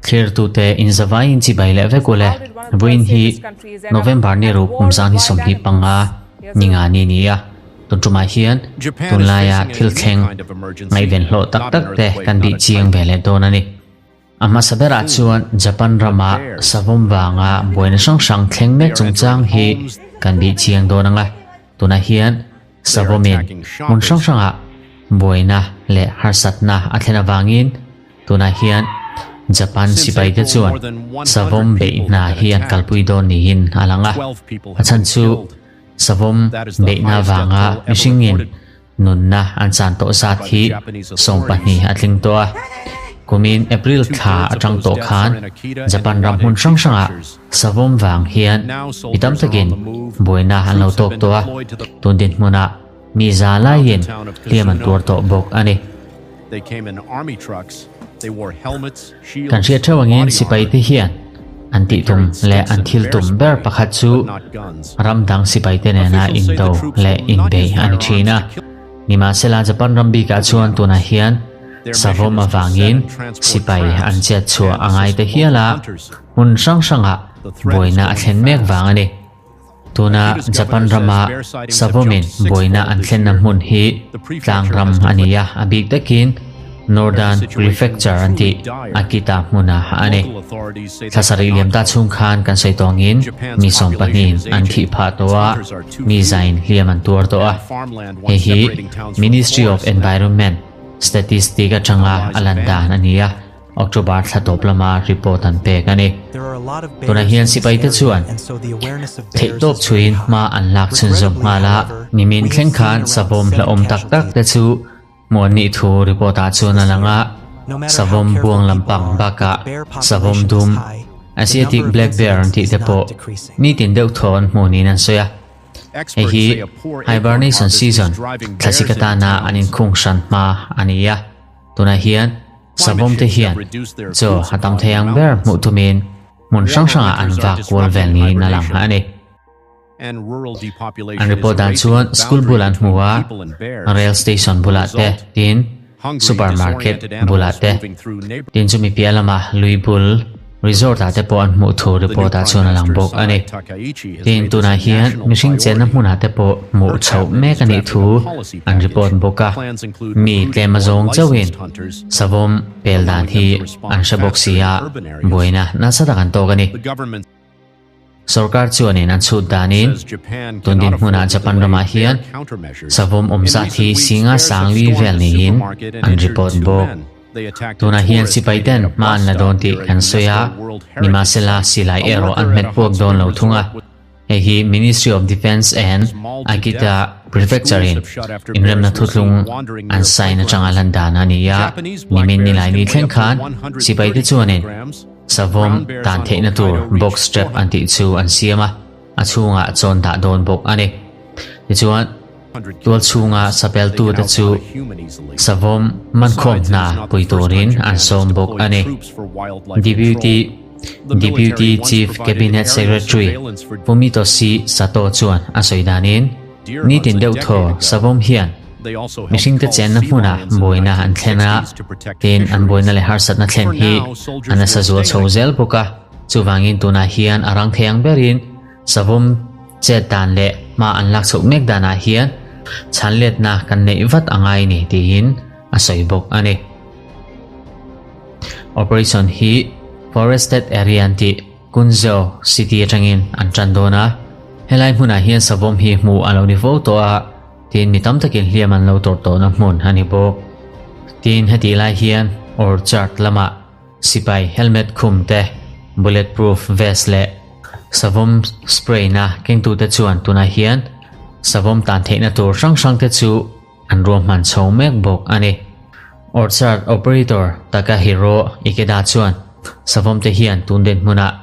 Thlirtute inzavaiin chibai leh vek ule. Vawiin hi November ni ruk kum 2025 ningani ni a. Tun tumah hian tunlaia thil thleng ngaihven hlawh tak tak te kan bih chiang ve leh dawn a ni. A hmasa berah chuan Japan rama savawm vanga buaina hrang hrang thleng mek chungchang hi kan bih chiang dawn ang a. Tunah hian savawmin hmun hrang hrangah buaina leh harsatna a thlen avangin tunah hian Japan sipaite chuan savawm beih hna hi an kalpui dawn niin a lang a. A chhan chu savawm beihna vanga mihringin Nunna an chan tawh zat hi 20 a tling tawh a. Kumin April thla atang tawh khan Japan ram hmun hrang hrangah savawm vang hian mi tam takin buaina an lo tawk tawh a, tun dinhmunah mi za laiin hliam an tuar tawh bawk a ni. Kan hriat theuh angin sipaite hian an tihtum leh an thil tum ber pakhat chu ram dang sipaite nena indo leh inbeih a ni thin a. Nimahsela Japan ram bikah chuan tunah hian savawm avangin sipai an chet chhuah a ngai ta hial a, hmun hrang hrangah buaina a thlen mek vang a ni. Tuna Japan rama savawmin buaina an thlenna hmun hi tlang ram a ni a, a bik takin Northern Prefecture an tih Akita hmuna a ni. Thla sarih liam ta chhung khan kan sawi tawngin mi 12 in an thih phah tawh a, mi zain hliam an tuar tawh a. Hei hi Ministry of Environment statistic atanga a lan dan a ni a. October thla tawp lama report an pek a ni. Tunah hian sipaite chuan theihtawp chhuiin hma an lak chhunzawm nghal a, nimin thleng khan savawm hlauhawm tak tak te chu hmuh an nih thu report ah chuan a lang a, savawm buang lampang bakah savawm dum, Asiatic black bear an tih te pawh nitin deuh thaw an hmuh niin an sawi a. Hei hi hibernation season thlasik atana an inkhung hran hma a ni a, tunah hian Savawm te hian chaw a tam thei ang ber hmuh tumin hmun hrang hrangah an vak kual vel niin a lang a ni. An report dan chuan school bul an hmu a, rail station bulah te tin supermarket bulah te tin chumi piah lama lui bul Resort ah te pawh an hmuh thu report ah chuan a lang bawk a ni. Tin, tunah hian mihring chenna hmunah te pawh hmuh chhoh mek a nih thu an report bawk a. Mi tlem a zawng chauhin savawm pel dan hi an hre bawk si a, buaina nasa tak an tawk a ni. Sorkar chuanin an chhut danin tun dinhmunah Japan ramah hian savawm awm zat hi singa sangli vel niin an report bawk. Tunah hian sipai ten hma an la dawn tih kan sawi a, nimahsela silai erawh an hmet puak dawn lo thung a. Hei hi Ministry of Defence and Akita Prefecture in inremna thutlung an sign atanga lan dan a ni a, nimin Nilaini thleng khan sipai te chuanin Savawm tan theihna tur box trap an tih chu an siam a, a chhungah chawn dah dawn bawk a ni. Tichuan, tual chhunga sapeltute chu savawm mankhawm hna pui turin an sawm bawk a ni. Deputy Deputy Chief Cabinet Secretary Fumitoshi Sato chuan a sawi danin, Nitin deuh thaw savawm hian Mihringte chenna hmunah buaina an thlen a, tin an buaina leh harsatna thlen hi a nasa zual chho zel bawk a. Chuvangin tunah hian a rang thei ang berin savawm chet dan leh hma an lak chhoh mek danah hian chhanletna kan neih vat a ngai ni tiin a sawi bawk a ni. Operation hi Forested Area an tih Kunzhou City atangin an tan dawn a, helai hmunah hian savawm hi hmuh a lo ni fo tawh a. Tin, mi tam takin hliam an lo tawrh tawhna hmun a ni bawk. Tin, hetih lai hian orchard lamah sipai helmet khum te, bulletproof vest leh savawm spray na kengtute chuan tunah hian savawm tan theihna tur hrang hrang te chu an ruahman chho mek bawk a ni. Orchard operator Takahiro Ikeda chuan savawm te hian tun dinhmunah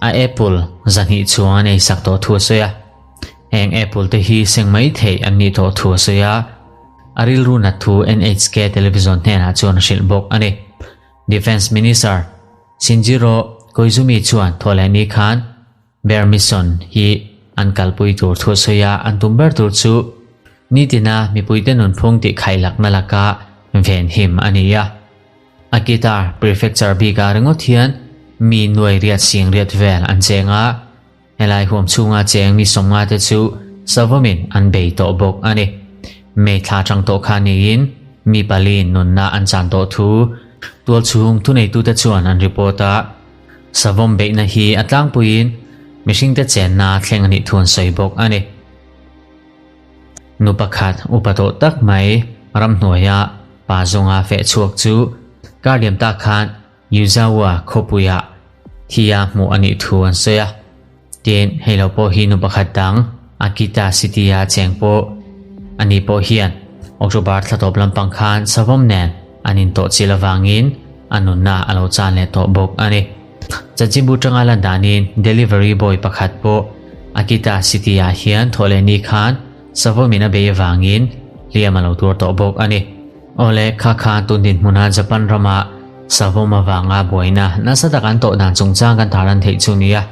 A apple 200 chuang an eisak tawh thu a sawi a, heng apple te hi seng mai theih an nih tawh thu a sawi a, a rilru nat thu NHK television hnenah chuan a hrilh bawk a ni. Defence Minister Shinjiro Koizumi chuan thawhlehni khan Bear Mission hi an kalpui tur thu a sawi a, an tum ber tur chu nitina mipuite nunphung tihkhaih lakna laka venhim a ni a. Akita Prefecture bikah ringawt hian mi nuai riat sing riat vel an cheng a, helai huam chhunga cheng mi sawmnga te chu savawmin an bei tawh bawk a ni. May thla tang tawh kha niin mi paliin nunna an chan tawh thu tual chhung thuneitute chuan an report a. Savawm beihna hi a tlangpuiin mihringte chenna thleng a nih thu an sawi bawk a ni. Nu pakhat upa tawh tak mai ramhnuaia pa zawnga feh chhuak chu kar liam tak khan Yuzawa khawpuiah thia hmuh a nih thu an sawi a. Tin, hei lo pawh hi nu pakhat dang Akita City-a cheng pawh a ni pawh hian October thla tawp lampang khan savawm nen an intawh chil avangin a nunna a lo chan leh tawh bawk a ni. Chanchinbu tanga lan danin delivery boy pakhat pawh Akita City-ah hian thawh leh ni khan savawmin a bei avangin hliam a lo tuar tawh bawk a ni. Awle, kha khan tun dinhmuna Japan rama savawm avanga buaina nasa tak an tawh dan chungchang kan tar an theih chu nia.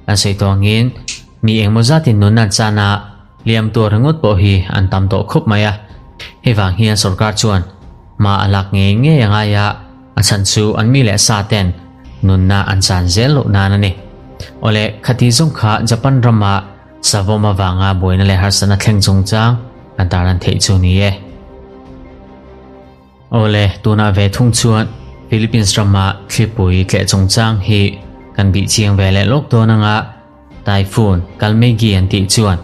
Kan sawi tawh angin mi engmaw zatin nun an chan a, hliam tuar ringawt pawh hi an tam tawh khawp mai a. Hei vang hian sorkar chuan hma a lak ngei ngei a ngai a. A chhan chu an mi leh sa ten nunna an chan zel loh nan a ni. Awle, khati zawng kha Japan rama savawm avanga buaina leh harsatna thleng chungchang kan tarlan theih chu ni e. Awle, tunah ve thung chuan Philippines rama thlipui tleh chungchang hi kan bih chiang ve leh lawk dawn anga Typhoon Kalmegi an tih chuan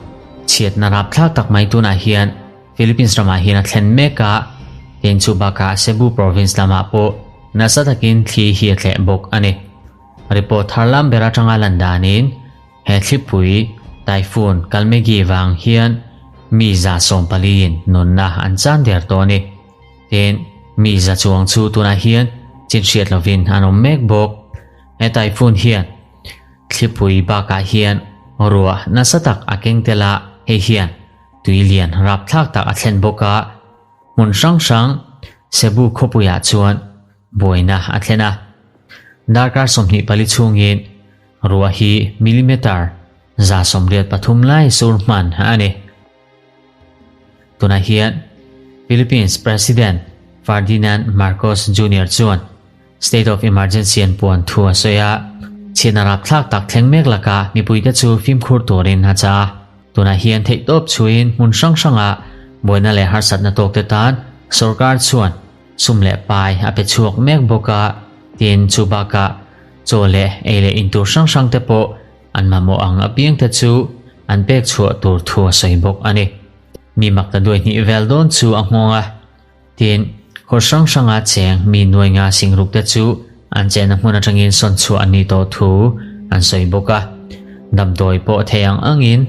chhiatna rapthlak tak mai tunah hian Philippines ramah hian a thlen mek a, tin chu bakah Cebu province lamah pawh nasa takin thli hi a tleh bawk a ni. Report thar lam ber atanga lan danin he thlipui, typhoon, Kalmegi vang hian mi 140 in nunna an chan der tawh a ni. Tin, mi za chuang chu tunah hian chin hriat lovin an awm mek bawk. He typhoon hian thlipui bakah hian ruah nasa tak a keng tel a, hei hian Tui lian rapthlak tak a thlen bawk a, hmun hrang hrang Cebu khawpuiah chuan buaina a thlen a. Darkar 24 chhungin ruah hi millimeter 183 lai sur hman a ni. Tunah hian Philippines President Ferdinand Marcos Junior chuan State of Emergency an puan thu a sawi a, chhiatna rapthlak tak thleng mek lakah mipuite chu fimkhur turin a chah a. Tunah hian theihtawp chhuiin hmun hrang hrangah buaina leh harsatna tawkte tan sorkar chuan sum leh pai a pe chhuak mek bawk a, tin chu bakah chaw leh ei leh in tur hrang hrangte pawh an mamawh ang apiangte chu an pek chhuah tur thu a sawi bawk a ni. Mi makta duai hnih vel dawn chu a nghawng a. Tin, khaw hrang hranga cheng mi nuai nga singrukte chu an chenna hmun atangin sawn chhuah an nih tawh thu an sawi bawk a. Damdawi pawh thei ang angin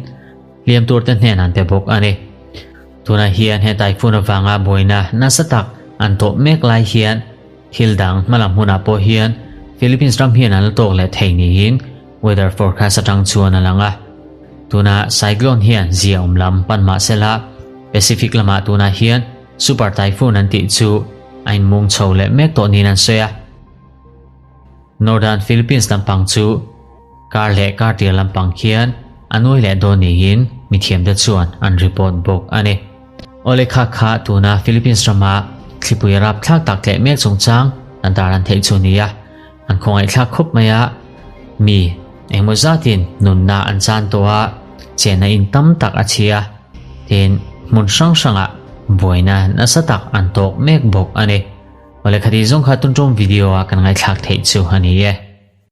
hliam turte hnen an pe bawk a ni. Tunah hian he typhoon avanga buaina nasa tak an tawh mek lai hian thil dang hmalam hunah pawh hian Philippines ram hian an la tawk leh thei niin weather forecast atang chuan a lang a. Tuna cyclone hian zia awm lam pan mah sela Pacific lamah tunah hian Super Typhoon an tih chu a inmung chho leh mek tawh niin an sawi a. Northern Philippines lampang chu kar leh kar tir lampang khian a nuai leh dawn niin mithiamte chuan an report bawk a ni. Awle kha kha tuna Philippines rama thlipui rapthlak tak tleh mek chungchang an tarlan theih chu ni a, an khawngaihthlak khawp mai a, mi engmaw zatin nunna an chan tawh a, chenna in tam tak a chhia. Tin, hmun hrang hrangah buaina nasa tak an tawk mek bawk a ni. Awle khati zawng kha tun tum video a kan ngaihthlak theih chu a ni e.